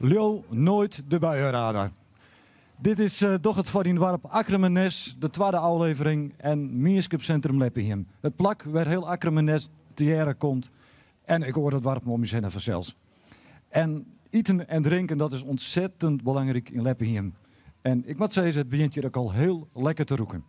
Leau noait de buienradar. Dit is Doch it foar dyn doarp Akkrum en Nes, de twadde ôflevering en Mienskipsintrum Leppehiem. It plak wêr hiel Akkrum en Nes tegearre komt en ek oare doarpen om ús hinne fansels. En iten en drinken dat is ontzettend belangryk yn Leppehiem. En ik moat sizze, it begjint hjir ek al hiel lekker te rûken.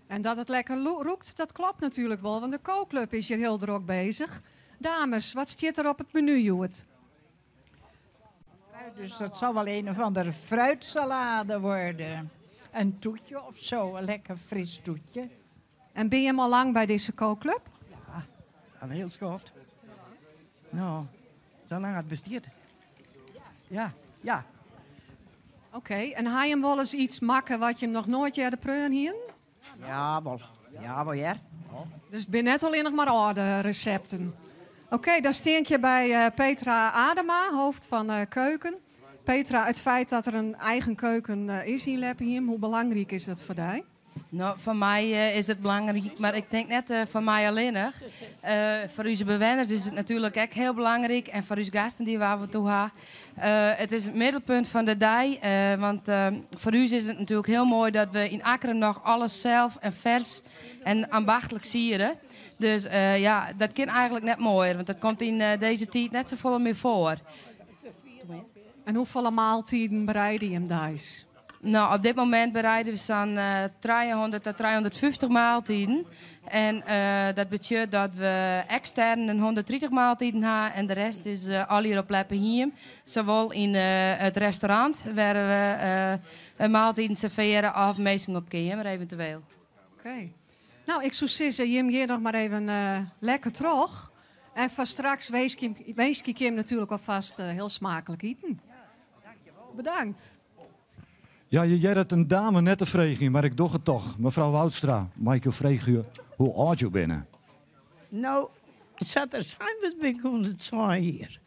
En dat it lekker rûkt, dat klopt natuerlik wol, want de kookclub is hjir hiel drok beuzich. Dames, wat stiet der op it menu hjoed? Dus dat zal wel een of andere fruitsalade worden. Een toetje of zo, een lekker fris toetje. En binne jim al lang by dizze kookclub? Ja, al hiel skoft. No, sa lang it bestiet. Ja, ja. Oké, en ha jim wolris yts makke wat jim noch noait earder preaun hienen? Ja, wol. Ja, wol hear. Dus it binne net allinnich mar âlde resepten. Oké, dan stean ik hjir by eh, Petra Adema, hoofd fan eh, keuken. Petra, it feit dat der in eigen keuken eh, is yn Leppehiem, hoe belangryk is dat foar dy? No, foar my is it belangryk, mar ik tink net foar my allinnich. Foar ús bewenners is it natuerlik ek hiel belangryk en foar ús gasten dy't we af en toe ha. It is it middelpunt fan de dei, want foar ús is it natuerlik hiel moai dat we yn Akkrum noch alles sels en fers en ambachtlik siede. Dus ja, dat kin eigenlik net moaier, want dat komt yn dizze tiid net safolle mear foar. En hoefolle maaltiden bereide jim deis? No, op dit momint bereide we sa'n 300 ta 350 maaltiden. En dat betsjut dat we ekstern in 130 maaltiden ha en de rest is allegear op Leppehiem. Sawol yn it restaurant wêr we maaltiden servearje of minsken op keamer eventueel. Oké. No, ik soe sizze, jim gean noch mar even lekker troch. En foar straks winskje ik jim natuerlik alfêst hiel smaaklik iten. Bedankt. Ja, je hearre it in dame net te freegjen, mar ik doch it toch. Mefrou Woudstra, mei ik jo freegje hoe âld jo binne? No, sa't der sein wurdt bin ik 107 jier.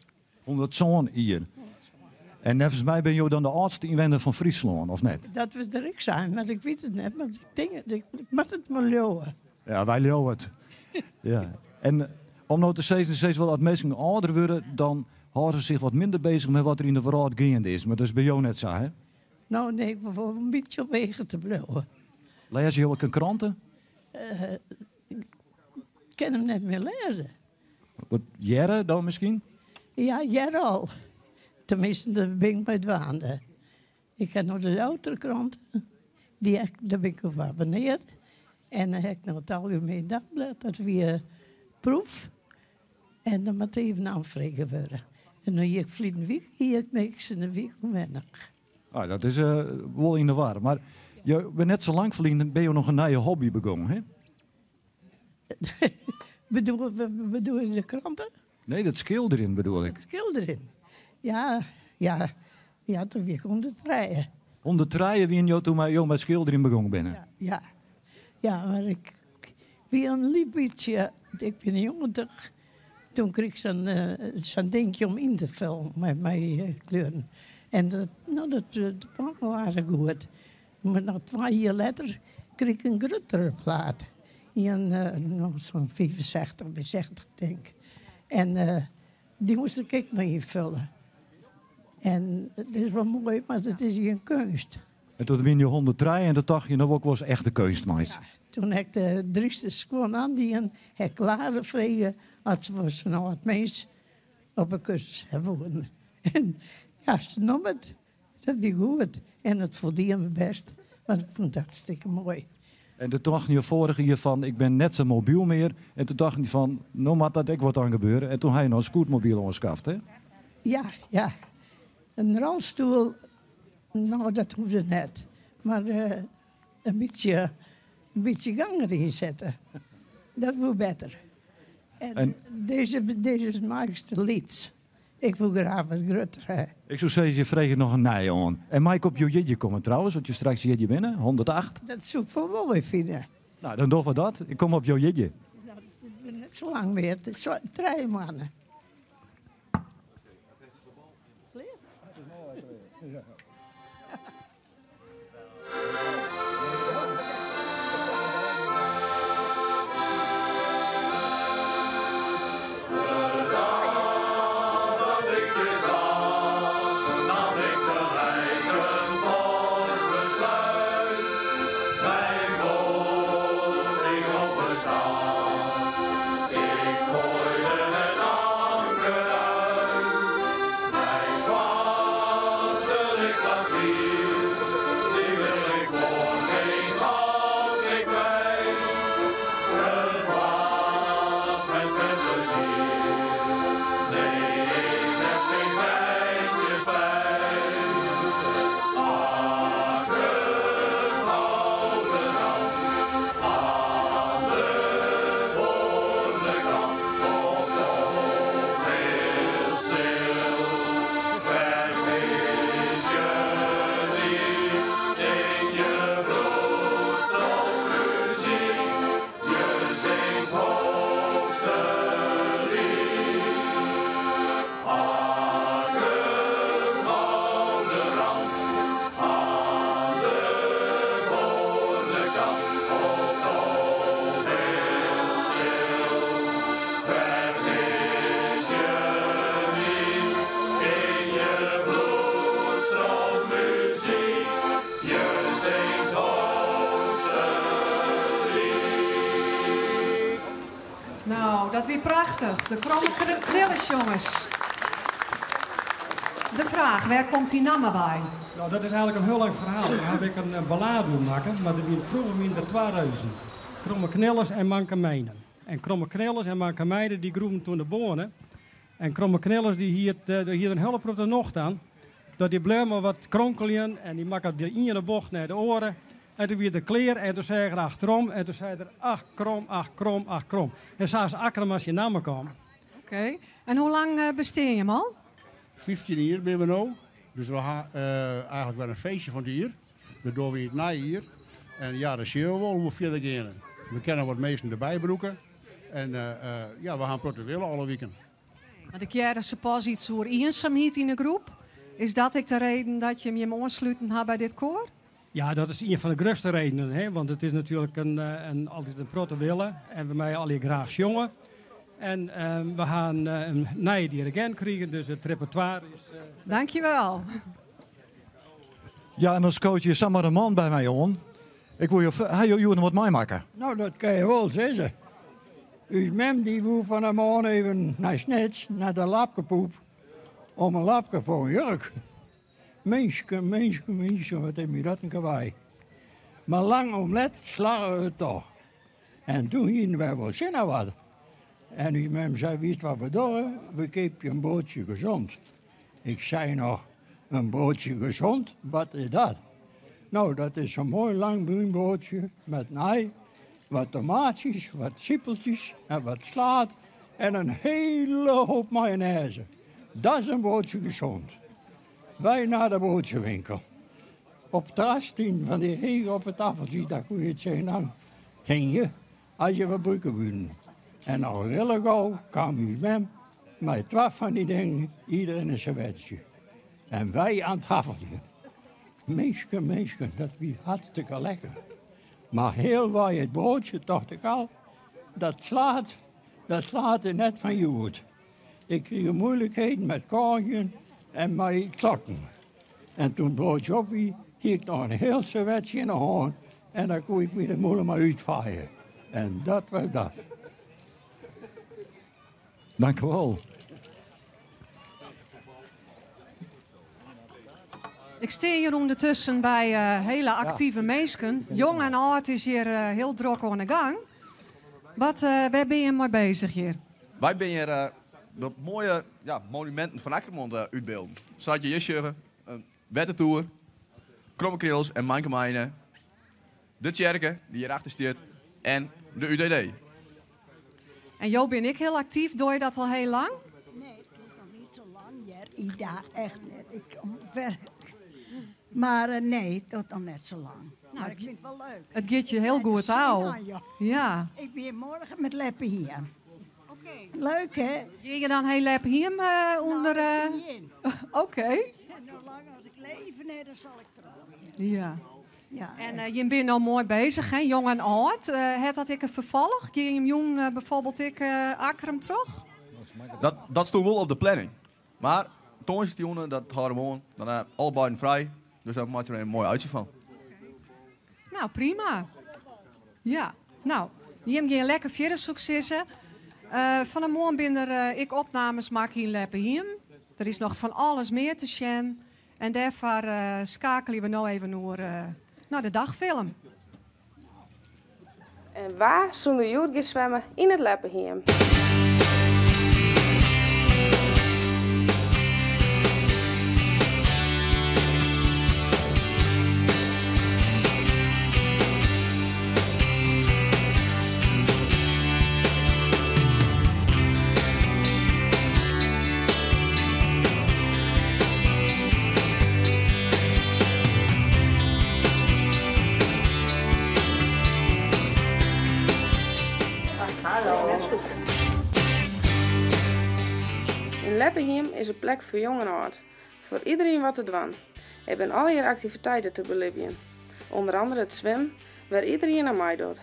107 jier. En neffens my binne jo dan de âldste ynwenner fan Fryslân, of net? Dat wurdt der ek sein, mar ik wit it net. Mar ik tink it, ik moat it mar leauwe. Ja, wy leauwe it. Ja. En om no te sizzen, sizze wol, as minsken âlder wurde, dan hâlde se sich wat minder bezich mei wat der yn de wrâld geande is. Mar dat is by jo net sa, hè? No, nee, ik wol wol in bytsje op 'e hichte te bliuwen. Lêze jo ek in krante? Ik kin him net mear lêze. Wat hearre dan miskien? Ja, hearre al. Teminsten, dêr bin ik mei dwaande. Ik ha no de Ljouwerter krante, dy ha ik, dêr bin ik op abonneard. En dan ha ik noch it Algemeen Dagblad, dat wie proef. En dan moat even oanfrege wurde. En dan hie ik ferline wike hie ik niks en de wike allinnich. Ah, dat is wol yn de war. Mar jo binne net sa lang ferlyn binne jo noch in nije hobby begûn, hè? Bedoel, bedoel je de krante? Nee, dat skilderjen bedoel ik. Dat skilderjen. Ja, ja, ja, toen wie ik 103. 103 wiene jo toen jo mei skilderjen begûn binne? Ja, ja. Ja, mar ik wie in lyts bytsje, ik wie 90, toen krige ik sa'n sa'n dinkje om yn te fullen mei, mei kleuren. En dat, no, dat, dat kwam wol aardich goed. Mar noch twa jier letter krige ik in gruttere plaat. Ien noch sa'n 65 by 60 tink. En dy moast ik ek noch ynfulle. En it is wol moai, mar it is gjin keunst. En toen wiene jo 103 en toen tocht je, no wol ik wolris echte keunst meitsje. Ja, toen ha ik de dryste skuon oandien, ha ik Laren frege oft se wol sa'n âld mins op 'e kursus hawwe woenen. En ja, se nommen it. Dat wie goed en it foldie my bêst, want ik fûn it hartstikke moai. En toen tochten jo foarich jier fan ik bin net sa mobyl mear en toen tochten je fan no moat dat ek wat oan gebeure en toen ha je noch in scootmobyl oanskaft hè? Ja, ja. In rolstoel, no dat hoegde net. Mar in bytsje, in bytsje gang deryn sette, dat woe better. En dizze, dizze is my te lyts. Ik woe graach wat grutter ha. Ik soe sizze, je freegje noch in nije oan. En mei ik op jo jierdei komme trouwens, as jo straks jierdei binne, 108? Dat soe ik wol moai fine. No, dan dogge we dat. Ik kom op jo jierdei. No, it is net sa lang mear, it is trije moanne. Klear? Prachtich, de Kromme Knillesjongers. De fraach, wêr komt dy namme wei? No, dat is eigenlik in hiel lang ferhaal. Dêr haw ik in ballade oer makke, mar der wiene froeger wiene der twa reuzen, Kromme Knilles en Manke Mijnen. En Kromme Knilles en Manke Mijnen dy groeven toen de boarne. En Kromme Knilles dy hie it, dêr hie er in hiele protte nocht aan, dat dy bleau mar wat kronkeljen en dy makke de iene bocht nei de oare. En toen wie er klear en toen seach er achterom en toen sei er, ach krom, ach krom, ach krom. En sa is Akkrum as syn namme kaam. Oké. En hoe lang bestean jim al? 15 jier binne we no. Dus we ha eigenlik wer in feestje fan it jier. Dat dogge we yn it nije jier. En ja, dan sjogge we wol hoe we fierder geane. We kinne wat minsken derby brûke. En ja, we ha in protte wille alle wiken. Want ik hearde sapas iets oer iensumheid yn de groep. Is dat ek de reden dat jim jim oansluten ha by dit koar? Ja, dat is ien fan de grutste redenen. Hè? Want it is natuerlik in, altyd in protte wille en we meie allegear graach sjonge. En we ha in nije dirigent krigen, dus it repertoire is. Dankjewel. Ja, en dan skoot je samar in man by my oan. Ik wol jo, ha jo hjoed noch wat meimakke? No, dat kin je wol sizze. Us mem dy woe fan 'e moarn even nei Snits, nei de lapkepoep, om in lapke foar in jurk. Minsken, minsken, minsken, wat is my dat in kerwei. Mar lang om let slagge it toch. En doe hienen wy wol sin oan wat. En ús mem sei, witst wat we dogge? We keapje in broadsje gezond. Ik sei noch, in broadsje gezond, wat is dat? No, dat is sa'n moai lang brún broadsje met in ei, wat tomaatsjes, wat sipeltsjes en wat slaad en in hele hoop mayonnaise. Dat is in broadsje gezond. Wy nei de broadsjewinkel. Op it terras stienen fan dy hege op 'e taffeltsjes, dêr koe je it tsjinoan hingje as je wat brûke woenen. En al rillegau kaam ús mem mei twa fan dy dingen, ieder in servetsje. En wy oan it haffeljen. Minsken, minsken, dat wie hartstikke lekker. Mar healwei it broadsje tocht ik al, dat slaad, dat slaad is net fan hjoed. Ik krige moeilikheden met kâgjen en mei klokken. En toen it broadsje op wie, hie ik noch in hiel servetsje yn 'e hân en dan koe ik my de mûle mei útfeie. En dat was dat. Dank u wol. Ik stean hjir ûndertusken by hele aktive minsken. Jong en âld is hjir hiel drok oan de gang. Wat, wêr binne je mei bezich hjir? Wy binne hjir de moaie ja, monuminten fan Akkrum oan it útbylden. Sa't je hjir sjogge, in wettertoer, Kromme Knilles en Manke Meine, de tsjerke dy't hjirachter stiet en de UTD. En jo binne ek hiel aktyf, dogge je dat al hiel lang? Nee, ik doe it noch net sa lang hear, Ida, echt net. Ik kom wer. Mar eh, nee, ik doe it noch net sa lang. Mar ik fyn it wol leuk. It giet je hiel goed ôf. Ja. Ik bin morgen met Leppehiem. Oké. Leuk hè? Gean je dan hiel Leppehiem ûnder? Nou, Oké. En zo lang as ik leven ha, dan sil ik trouwen. Ja. Ja, en uh, jim binne no moai bezich, hè? Jong en âld. Uh, hat dat ek in ferfolch? Gean jim jûn uh, bijvoorbeeld ek Akkrum troch? Dat stond wol op de planning. Mar tongersdeitejûn, dat hâlde we oan. Dan uh, alle beiden frij. Dus dêr meitsje we in moai uitje fan. Nou, prima. Ja, nou, jim gean lekker fierder, soe ik sizze. Uh, fan 'e moarn binne der ek opnames makke yn Leppehiem. Der is noch fan alles mear te sjen. En dêrfoar skeakelje we no even oer nei de dagfilm. En wa soe der hjoed gean swimme yn it Leppehiem? Yn Leppehiem is in plek foar jong en âld. Foar iderien wat te dwaan. Der binne allegear aktiviteiten te belibjen. Under oare it swimmen, wêr iderien oan meidocht.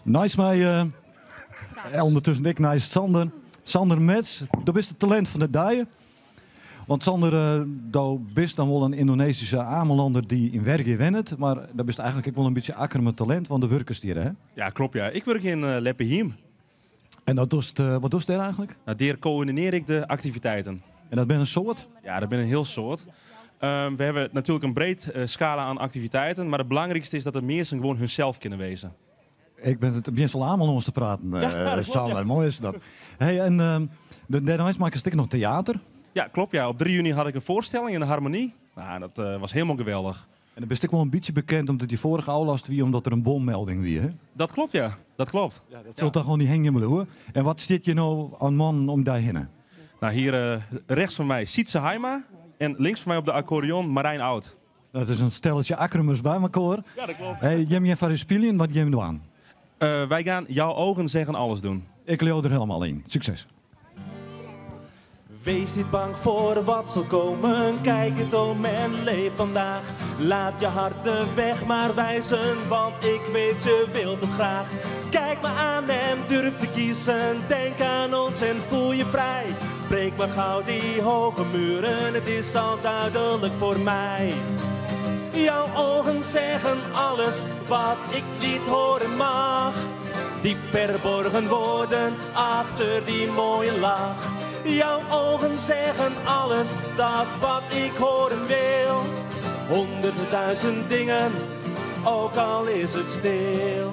Neist my, uh, ûndertusken ek neist Sander. Sander Metz, do bist it talint fan de dei. Want Sander, uh, do bist dan wol in Yndonezyske Amelander dy't yn Wergea wennet, mar do bist eigentlik ek wol in bytsje Akkrumer talint, want do wurkest hjir, hè? Ja, klopt ja. Ik wurk yn uh, Leppehiem. En dat dochst, wat dochst dêr eigentlik? Nou, dêr koördinearje ik de aktiviteiten. En dat binne in soad? Ja, dat binne in hiel soad. Um, we hawwe natuerlik in breed uh, skala oan aktiviteiten, mar it belangrykste is dat de minsken gewoan hunsels kinne wêze. Ik bin it begjinst al Amelânsk te praten, ja, uh, Sander. Ja. Moai is dat. Hey, en uh, dêrneist makkest ek noch teater? Ja, klopt. Ja. Op 3 juny ha ik in foarstelling yn de Harmonie. Nou, dat uh, was hielendal geweldich. En dan bist ek wol in bytsje bekend omdat dy foarige ôflast wie omdat der in bommelding wie, hè? Dat klopt, ja. Dat klopt. Ja, dat sil toch wol net hingjen bliuwe. En wat stiet hjir no oan mannen om dy hinne? Nou, hjir uh, rjochts fan my Sietse Haima en links fan my op de akkoardeon Marijn Oud. Dat is in stelletsje Akkrumers by mekoar. Ja, dat klopt. Hey, jim gean foar ús spyljen, wat jim dwaan? Uh, wy gean Jouw ogen zeggen alles doen. Ik leau der hielendal yn. Sukses. Wees niet bang voor wat zal komen, kijk het om en leef vandaag. Laat je hart de weg maar wijzen, want ik weet je wilt het graag. Kijk me aan en durf te kiezen, denk aan ons en voel je vrij. Breek maar gauw die hoge muren, het is al duidelijk voor mij. Jouw ogen zeggen alles wat ik niet horen mag. Die verborgen woorden achter die mooie lach. Jouw ogen zeggen alles dat wat ik horen wil. 100.000 dingen, ook al is het stil.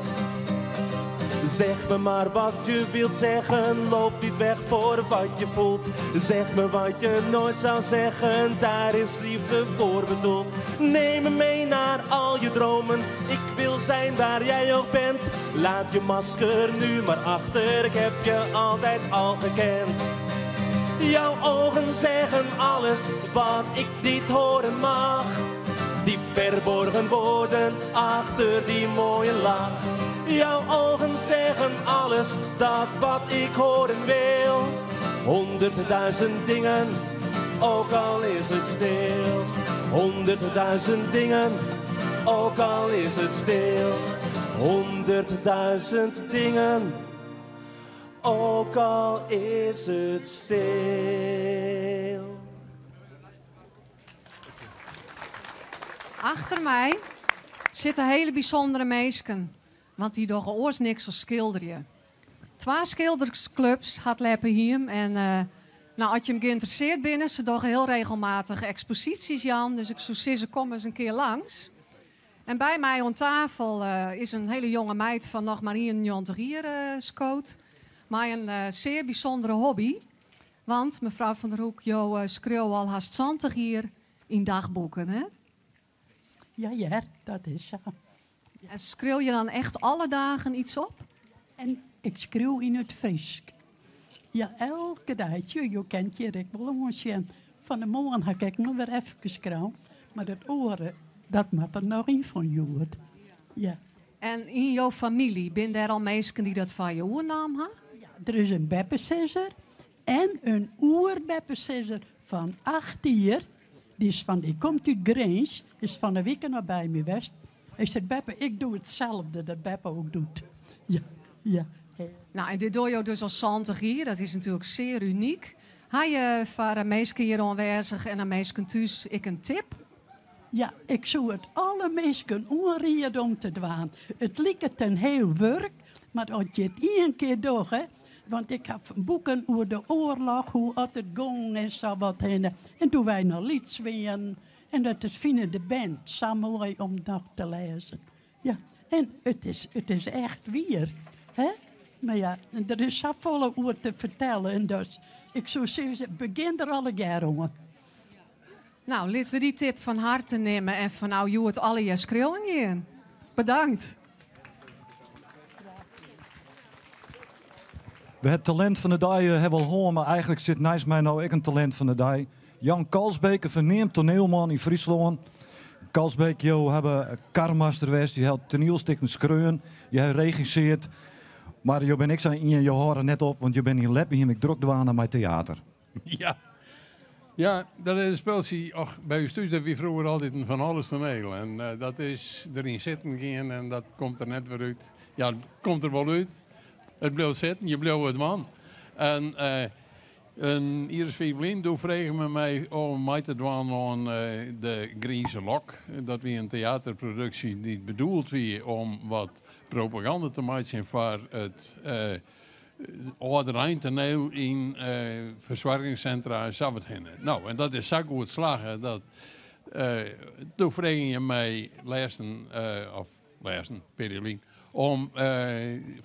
Zeg me maar wat je wilt zeggen, loop niet weg voor wat je voelt. Zeg me wat je nooit zou zeggen, daar is liefde voor bedoeld. Neem me mee naar al je dromen, ik wil zijn waar jij ook bent. Laat je masker nu maar achter, ik heb je altijd al gekend. Jouw ogen zeggen alles wat ik niet horen mag. Die verborgen woorden achter die mooie lach. Jouw ogen zeggen alles dat wat ik horen wil. 100.000 dingen, ook al is het stil. 100.000 dingen, ook al is het stil. 100.000 dingen, ook al is het stil. Achter my sitte hiele bysûndere minsken, want dy dogge oars niks as skilderje. Twa skildersklups hat Leppehiem en uh, nou, as jim geïnteressearre binne, se dogge hiel regelmatich eksposysjes, Jan, dus ik soe sizze, kom ris in kear langs. En by my oan tafel uh, is in hiele jonge meid fan noch mar 91 jier uh, skood, mei in uh, sear bysûndere hobby. Want mefrou Van der Hoek, jo uh, skriuwe al hast 70 jier yn dagboeken, hè? Ja, dat is sa. En skriuwe je dan echt alle dagen yts op? En ik skriuw yn it Frysk. Ja, elke dei. Jo kinne hjir ek wol oansjen. Fan 'e moarn ha ik noch wer efkes skreaun. Mar dat oare, dat moat der noch yn fan hjoed. Ja. En yn jo famylje, binne der al minsken dy't dat fan je oernaam ha? Ja, der is in beppesizzer en in oerbeppesizzer fan 8 jier. Dy, is fan, dy komt út Grins, is fan 'e wike noch by my west. Hy sei, Beppe, ik doch itselde dat Beppe ek docht. Ja. Nou, en dit dogge jo dus al 70 jier. Dat is natuerlik sear unyk. Ha je foar de minsken hjir oanwêzich en de minsken thús ek in tip? Ja, ik soe it alle minsken oanriede om te dwaan. It liket in hiel wurk, mar as je it ien kear dogge, want ik ha boeken oer de oarloch, hoe't it gong en sa wat hinne. En doe't wy noch lyts wienen. En dat it fine de bern sa moai om noch te lêzen. Ja, en it is echt wier. Hè? Mar ja, der is safolle oer te fertellen. En dus, ik soe sizze, begjin der allegear oan. Nou, litte we dy tip fan herte nimme en fanôf hjoed allegear skriuwen gean. Bedankt. We hawwe it talint fan de dei eh, hawwe al hân, mar eigentlik sit neist my no ek in talint fan de dei. Jan Kalsbeek, in ferneamd toanielman yn Fryslân. Kalsbeek, jo hawwe karmaster west, je hawwe toanielstikken skreaun, je hawwe regissearre. Mar jo binne ek sa ien, jo hâlde net op, want jo binne yn Leppehiem ek drok dwaande mei teater. Ja. Ja, dat is in spultsje. Och, by ús thús dat wie froeger altyd in fan alles toneel. En eh, dat is deryn sitten gean en dat komt der net wer út. Ja, it komt der wol út. It bliuwt sitten, je bliuwe it dwaan. En eh, in jier as fiif lyn, doe frege men my om mei te dwaan oan eh, de Grize Lok. Dat wie in teaterproduksje dy't bedoeld wie om wat propaganda te meitsjen foar it eh, âldereintoaniel yn fersoargingssintra en safoarhinne. No, en dat is sa goed slagge dat doe fregen je my lêsten, of lêsten, pear jier lyn, om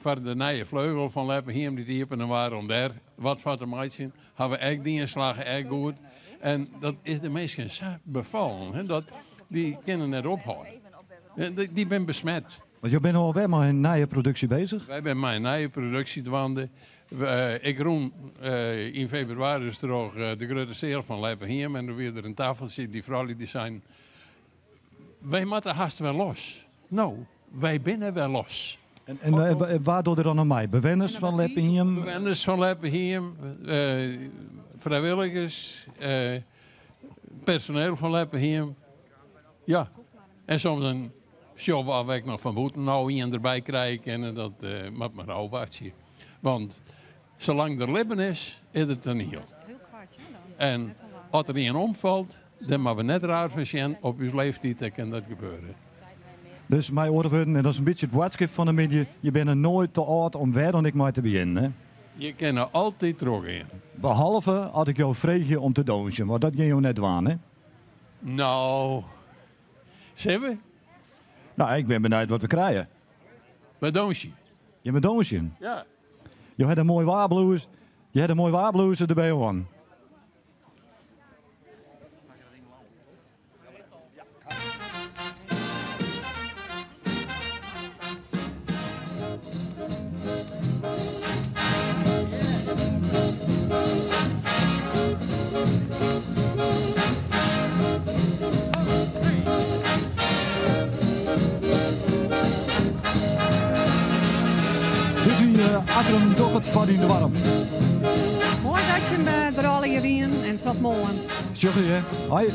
foar de nije fleugel fan Leppehiem dy't iepene waard om dêr wat foar te meitsjen. Ha we ek dien, slagge ek goed. En dat is de minsken sa befallen, hè, dat dy kinne net ophâlde. Dy binne besmet. Want jo binne alwer mei in nije produksje bezich? Wy binne mei in nije produksje dwaande. Ik rûn yn febrewaris troch de grutte seal fan Leppehiem en doe wie der in tafeltsje. Dy froulju dy seinen, Wy moatte hast wer los. No, wy binne wer los. En wa docht der dan noch mei? Bewenners fan Leppehiem? Bewenners fan Leppehiem, frijwilligers, personeel fan Leppehiem. Ja, en soms dan sjogge we oft we ek noch fan bûten no ien derby krije kinne. Dat eh, moat mar ôfwachtsje. Want salang der libben is, is der toaniel. En as der ien omfalt, dan moatte we net raar fan sjen. Op ús leeftiid dan kin dat gebeure. Dus mei oare wurden, en dat is in bytsje it boadskip fan de middei, je binne noait te âld om wêr dan ek mei te begjinnen, hè? Je kinne altyd trochgean. Behalve as ik jo freegje om te dûnsjen, want dat gean jo net dwaan, hè? No, sille we? No, ik bin benijd wat we krije. We dûnsje. Ja, we dûnsjen? Ja. Jo hawwe in moai waarblûs, jo hawwe in moai waarblûs derby oan. Dit wie eh, Akkrum docht it foar dyn doarp. Moai dat jim der allegear wienen en tot moarn. Sjogge je. Hoi.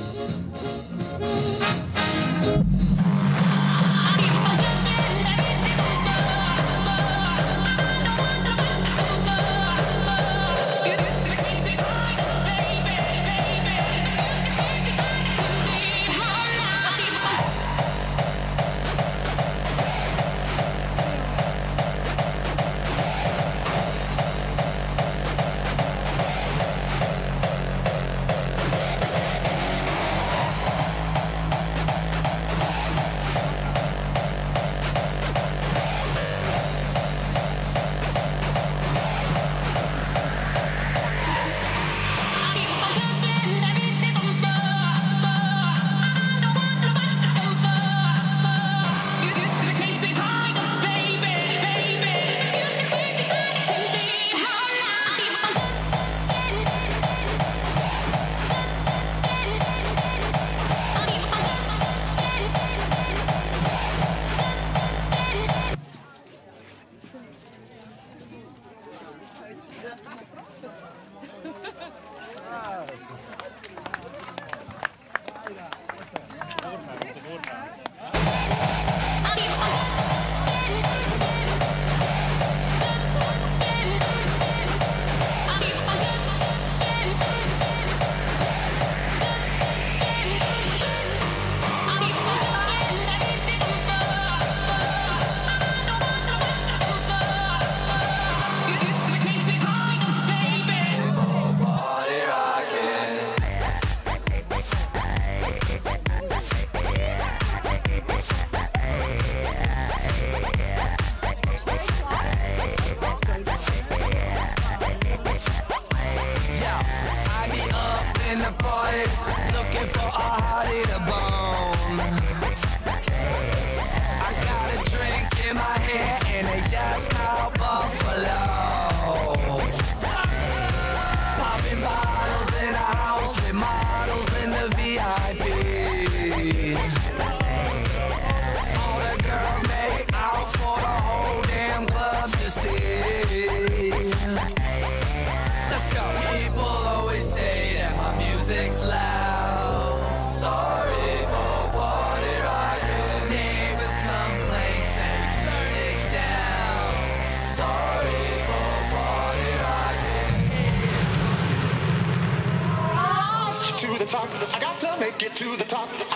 To the top.